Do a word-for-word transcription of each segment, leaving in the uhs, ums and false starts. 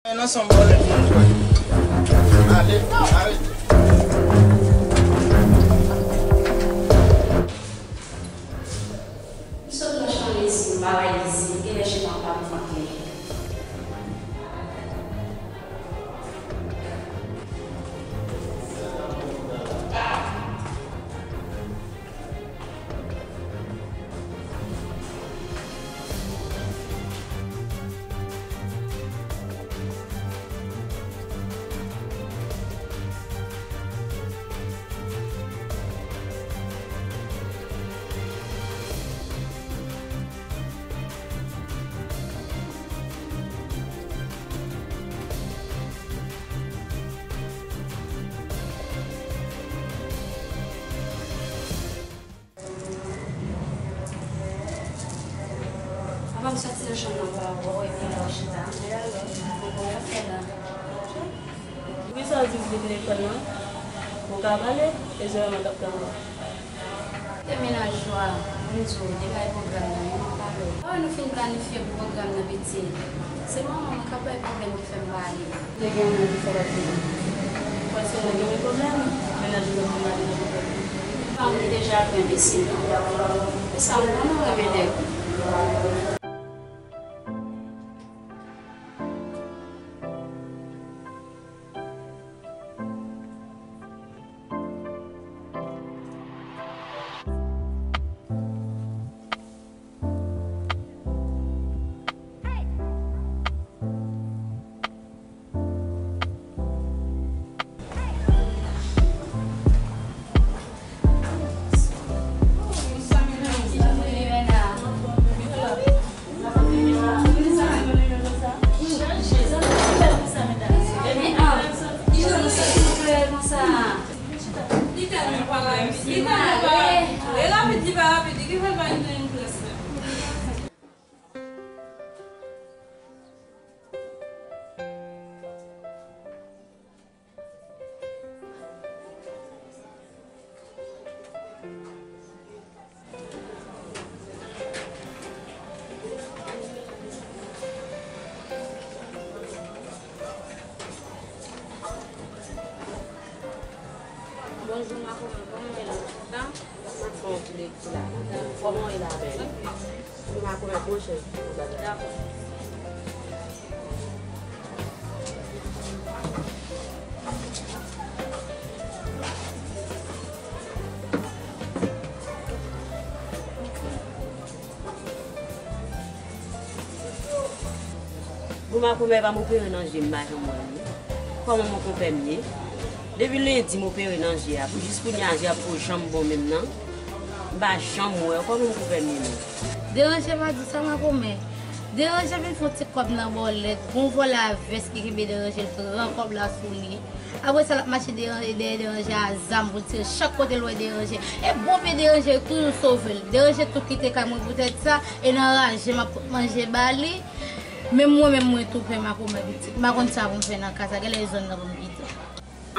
Men nan son bòlèt mwen jwe. Ale, arete. M sot nan chanm Lezi, m pa bay Lezi, genlè chita m pa pou m ap leve. Apa m soti nan chanm nan pa wè w epi la w chita? Mwen konprann w ap fè la. Poukisa w di m vin lekòl lan? Ou ka pale, e sèlman t ap tann ou. Te mennaj ou a, m di w, debay pwogram nan, wi, m ap pale w. Lè nou fin planifye pou pwogram nan, pitit, se manman mwen k ap bay pwoblèm ki fè m pa ale. Te gen yon moun ki fè w ap vini. Paske mwen gen pwoblèm, mennaj mwen vin mari nan pwoblèm. Fanm li deja ap enbesil. E sa m konnen w renmen nèg. Li tèlman pa rapid, li tèlman pa rapid. Li rapid, li pa rapid, li ki fè l pa gen tan yon klas la. Bonjou, makomen, kòman w ye la? Sa? Maten w tou lè ki la. Kòman w ye la, bèl? Ou makomen pwochen. Dakò. Bon, makomè pa m opere nan je m, m pa janm wè l, non. Kòman mon konpè m ye? Depi lendi m opere nan je a, pou jis kounye a je a poko janm bon menm nan. M pa janm wè l. Kòman mon konpè m ye menm? Deranje pa di sa, makomè. Deranje vin fè yon ti kòb nan bòlèt. Gon vòlè a vès ki kenbe Deranje, l pran kòb la sou li. Apre sa, l ap mache dèyè, dèyè Deranje a zam pou l tire chak kote l wè Deranje. E bon pye Deranje toujou sove l. Deranje tou kite kay mwen poutèt sa, e nan raje m ap pot manje ba li. Menm mwen menm mwen tou pè makomè pitit. M pa konn sa pou m fè nan ka sa, genlè e zòn nan pou m kite.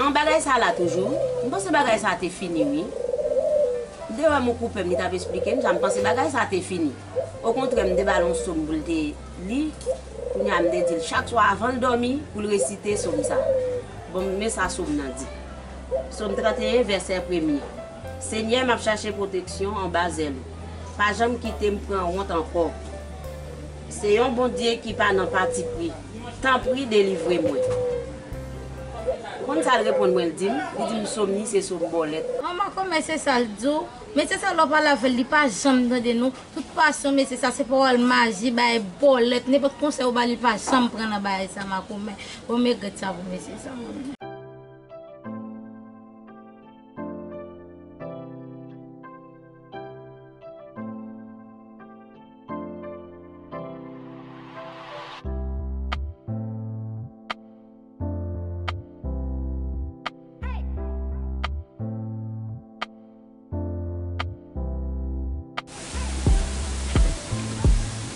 An bagay sa la toujou, m panse bagay sa te fini wi. M te wè mon konpè m, li t ap esplike m sa, m panse bagay sa te fini. Okontrè, m te ba l yon sòm pou l te li, kounye a m te di l chak swa avan l dòmi pou l resite sòm sa. Bon, men sa sòm nan di. Sòm tranteyen, vèsè premye. Senyè, m ap chache pwoteksyon anba zèl ou. Pa janm kite m pran wont ankò. Se yon Bondye ki pa nan patipri. Tanpri, delivre mwen. Ou konn sa l reponn mwen, l di m? Li di m, sòm li se sòm bòlèt. An, makomè, se sa l di w. Men se sa, lè w pale avè l, li pa janm tande nou. Tout pasyon mesye sa, se pawòl maji, bagay bòlèt, nenpòt konsèy ou ba li, li pa janm pran nan bagay sa, makomè. Bon, m regrèt sa pou mesye sa, mwen.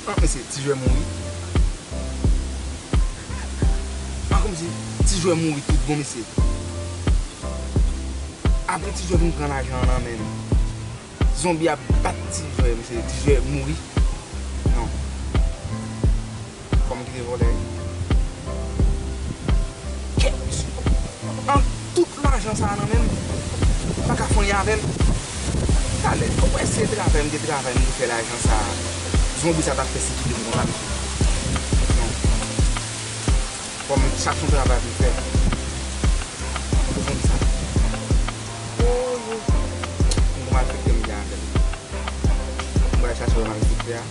An, mesye, ti jwè mouri. An, kòmsi ti jwè mouri tout bon, mesye. Apre ti jwè vin pran lajan an nan men nou. Zonbi ap bat ti jwè, mesye, ti jwè mouri. Non. Fò m kite vòlè. Avè l. Talè, ou wè se travay m te travay m te fè lajan sa a. Zonbi sa t ap pèsekite m konsa mesye. Non. Fò m chache yon travay pou m fè. Pou zonbi sa. Oh, oh. M gon malfektè m gen avè l. M pral chache yon malfektè a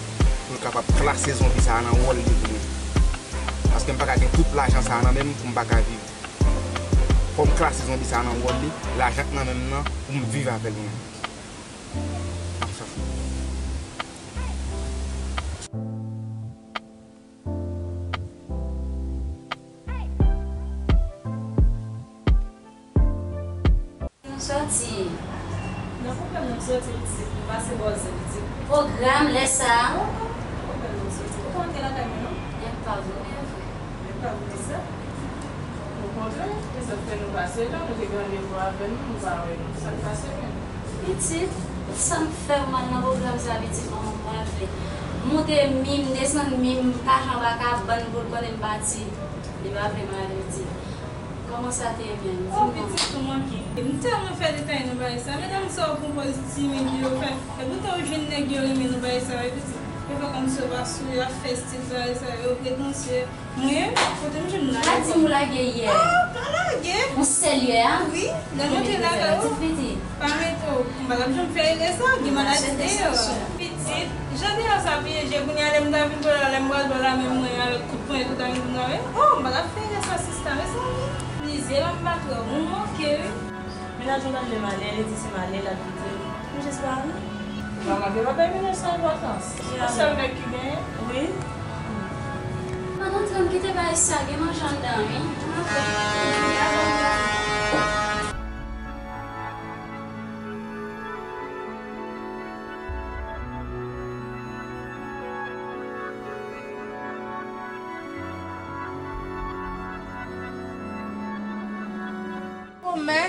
pou l kapab klase zonbi sa a nan wòl li pou mwen. Paske m pa ka gen tout lajan sa a nan men m pou m pa ka viv. Fò m klase zonbi sa a nan wòl li, lajan k nan men m nan, pou m viv avè l mwen. M ap chache. Nou sòti. Nan pwogram nou sòti pitit, nou pase bò zen pitit. Pwogram lè sa a? Pwogram nou sòti. Ou pa antre lakay mwen non? Nèg pa vre, men vre. Nèg pa vre sa? Okontrè, se sa k fè nou pase la, nou te gen randevou avè nou, nou pa wè nou. Sa k pase menm? Pitit, sa m fè w mal nan pwogram sa pitit, manman m pa vle. Moute mi m, desann mi m, kache anba kabann pou l konnen m pati. Li pa vle m ale pitit. Kòman sa te ye menm? Di m non. Oh, pitit, ou manke. M tèlman fè detay nan bagay sa. Medam sa yo konpoze timid yo fè. Epoutan ou jwenn nèg yo renmen nan bagay sa yo, pitit. Yo fè kòmsi yo pa sou, yo ap fè estil bagay sa yo, yo pretansyè. Mwen, kote m jwenn la? Ou pa di m ou lage yè. Ah, pa lage. Ou serye a? Wi, lè m antre lakay ou. Ti fiti. Pa mete w, m pa t ap janm fè erè sa, gen maladi deyò. Pitit, jan deyò sa pyeje, kounye a lè m ta vin pran la, lè m pral ba w la men mwen avèk kout ponyèt ou ta vin pou m la men. Oh, m pa t ap fè erè sa sista, mezanmi. Plizyè lè m pa t wè w, ou manke wi. Mennaj ou tande malè, li di se malè l ap kite l. M jis pa anyen. Ou pa manke, pa bay mennaj sa enpòtans. Se yon sèl nèg ki genyen. Wi. Pandan tan m kite bagay sa, gen manje anndan wi. Makomè,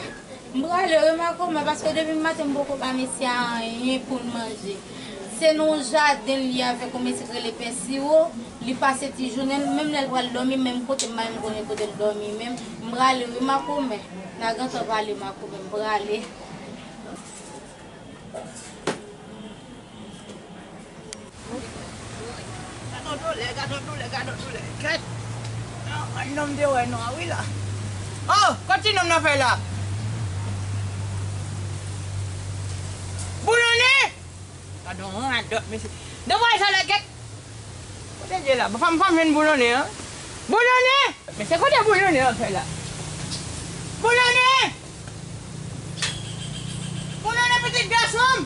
m prale wi makomè, paske depi maten m poko ba mesye a anyen pou l manje. Se nan yon jaden l ye avèk yon mesye k rele Pè Siwo, li pase ti jounen l, menm lè l pral dòmi, menm kote m pa menm konnen kote l dòmi menm. M prale wi makomè, n a gentan pale makomè, m prale. Gad on doulè, gad on doulè, gad on doulè. Kèt! An nonm te wè nou an wi la. Oh, kot ti nonm nan fè la? Boulonnen! Gad on radòt, mesye. Nan vwayaj sa la, kèt! Kote l ye la? Fò m, fò m jwenn Boulonnen an. Boulonnen! Men se kote Boulonnen an fè la? Boulonnen! Boulonnen pitit gason m!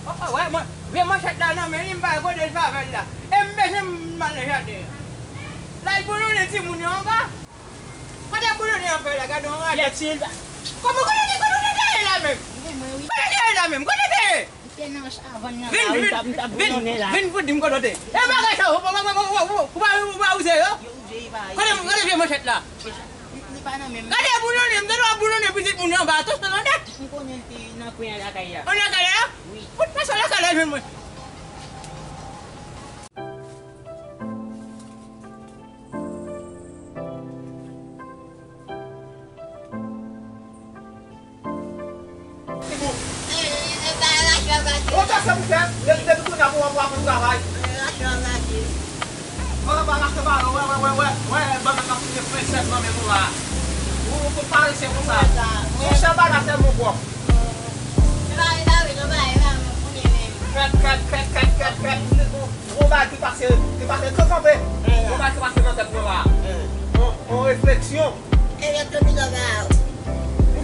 Oh, oh, wè, mwen, vye manchèt la nan men li, m pa wè kote l fè avè l la. E m bezwen m al nan jaden an. Laj Boulonnen timoun yo anba. Kote Boulonnen an fè la? Gade yon radòt. Kòman kote te, kote te ye la menm? Kote te ye la menm? Kote te ye? Li te nan savann nan la wi. Vin, vin, vin, vin pou di m kote w te. E bagay sa, ou pa, ou pa, ou pa, ou pa, ou pa, ou pa wouze yo? Yo wouze, li pa. Kote, kote vye manchèt la? Li, li pa nan men m. Gade Boulonnen, m te dwe Boulonnen pitit moun yo anba, atò, tande. M konnen l te nan kwen lakay la. An lakay la? Wi. Fout pase lakay la jwenn mwen. Ou ka fè pou fè, depi, depi kounye a pou w ap aprann travay. Mwen pa rache ballon, wè, wè, wè, wè, wè, bannann nan fin gen prensès nan men nou la. Ou, ou parese konsa. Yon sèl bagay sèlman pwòp. Kèt, kèt, kèt, kèt, kèt, kèt. Gon bagay ki pase, ki pase, kanpe. Gon bagay ki pase nan tèt mwen la. On, on refleksyon. Ou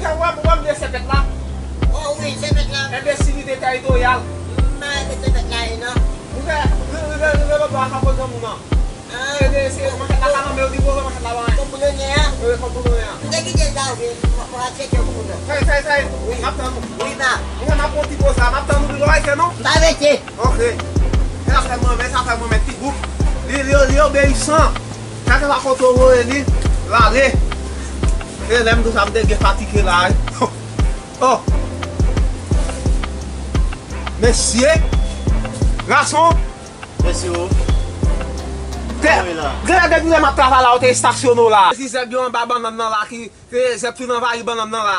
ka wè m, wè m de sèpèt la? Oh wi, sèpèt la. Enbesilite tèritoryal. M pa renmen sèpèt la, non. Ou fè, rive, rive, rive lòt bò a, ka poze moun nan. Ah. Se, se, manchèt la ka nan men w, li poze manchèt la, ba mwen. Kòm Boulonnen an? Wi, kòm Boulonnen an. M te kite l sa, wi. Fè, fè, fè. Wi. M ap tann ou. Wi, pa. Mwen, m ap pran ti poz la, m ap tann ou, pi lò, non? M pa rete. Ok. E sa fè mwen, men sa fè mwen met ti bouk. Li, li, li obeyisan. Kalkeswa kote w voye li, l ale. E lè m di w sa, m te gen fatige la, wi. Oh. Mesye. Gason. Mesye, o. Te, gen lè depi lè m ap travay la, ou te estasyone w la. Si zèb yo anba bannann nan la ki, se zèb fin anvayi bannann nan la.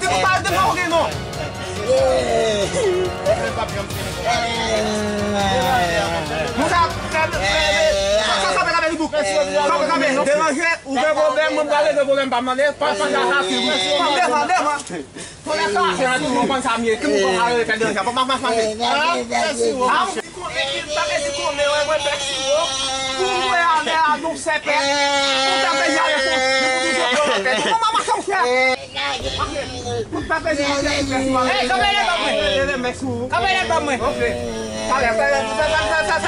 Ti pou pa devan ou gen non. Moun sa fè, fè, fè, fè, fè, fè, fè, fè, fè, deranje, ou gen pwoblèm, mwen pral regle pwoblèm pa m nan, pa, pa, pa, pa, devan, devan. Fò lè sa, se nan tout moun konn sa m ye. Ki moun konn sa yo, fè deranje. Bon, mas, mas, mas. Ti konnen, ti konnen, wè, mwen pèk si wo. Pou mwen ale a, nou sèpè. Pou ta pèdi ale fò. Pou nou sèpè. Kòman mache, monchè? Pou ta pèdi ale fò. Hey, kanpe lè ban mwen. Kanpe lè ban mwen. Ok. Talè, talè, talè, talè, talè.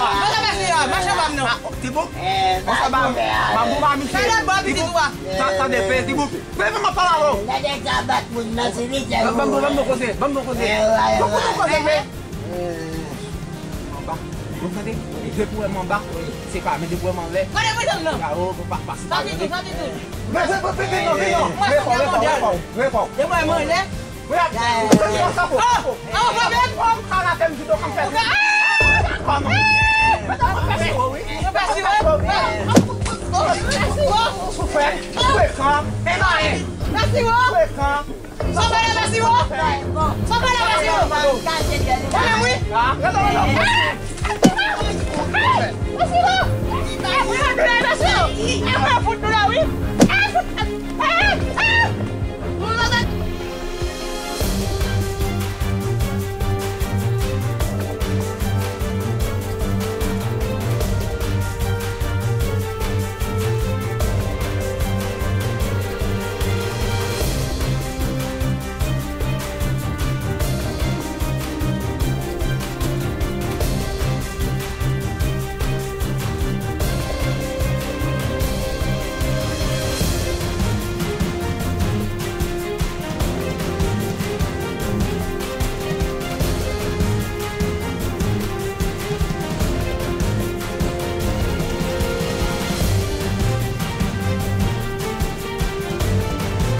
Mwen sa pase a, machan pa m nan. Ti bouk. Mwen sa ba, ba bou ba misye. Sa lòt bò pitit ou a. Sa, sa de pe, ti bouk. Fè mwen pale avè w. Nèg sa bat moun nan, se li ki Ban m, ban m koze, ban m koze. Ban m koze, men. Anba. Ou tande? Depi w wè m anba, se pa, men depi w wè m anlè. Kote prizon nan? Bravo, pa, pa, se pa. Sòti tou, sòti tou. Men se pa, men non, men non. Mwen fò, mwen fò, mwen fò, mwen fò. Depi w wè m anlè. Mwen ap, mwen fò, mwen fò. Oh, oh, mwen fò. Kara tèm judo, kan fè. Mwen fè si wo, wi. Mwen fè si wo. Mwen fè si wo. Soufè. Frekan. E mayen. Frekan. Sa w fè la, Mèsiwo? Sa w fè la, Mèsiwo? Ou menm, wi. Mèsiwo! E, wi, mèsiwo! E, mwen fout nou la, wi.